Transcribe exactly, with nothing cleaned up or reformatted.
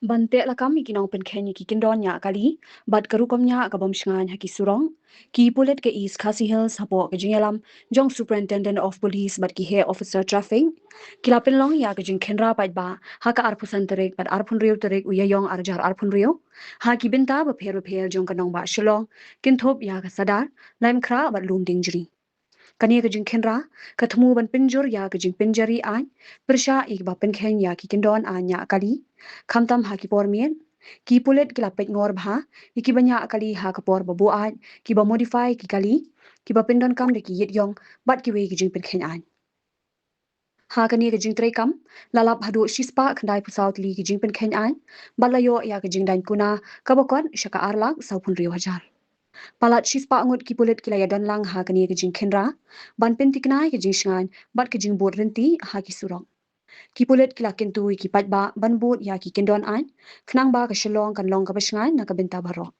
Ban teh lakam ïa ki nongpynkheiñ ïa ki kyndon ñiah kali bad ka rukom ñiah ka bym shngaiñ ha ki surok, ki pulit ka East Khasi Hills hapoh ka jingïalam jong Superintendent of Police bad ki heh officer traffic ki la pynlong ïa ka jingkhynra paidbah ha ka arphew san tarik bad arphew hynriew tarik u Ïaïong arhajar arphew hynriew ha ki bynta bapher bapher jong ka nongbah Shillong, kynthup ïa ka Sadar, Laitumkhrah bad Lumdiengjri. Kane ka jingkhynra ka thmu ban pynjur ïa ka jingpynjari aiñ pyrshah ïa kiba pynkheiñ ïa ki kyndon aiñ ñiah kali, khamtam ha ki por miet. Ki pulit ki la peit ngor bha ïa kiba ñiah kali ha ka por ba buaid, kiba modify ki kali, kiba pyndonkam da ki ïit ïong bad kiwei ki jingpynkheiñ aiñ. Ha kane ka jingtreikam la lap haduh shispah khyndai phew saw tylli ki jingpynkheiñ aiñ bad la ïoh ïa ka jingdaiñ kuna kaba kot sha ka ar lak sawphew hynriew hajar. Palat shispah ngut ki pulit ki la ïadon lang ha kane ka jingkhynra ban pynthikna ïa ka jingshngaiñ bad ka jingbud rynti ha ki surok. Ki pulit ki la kyntu ïa ki paidbah ban bud ïa ki kyndon aiñ khnang ba ka Shillong kan long kaba shngaiñ na ka bynta baroh.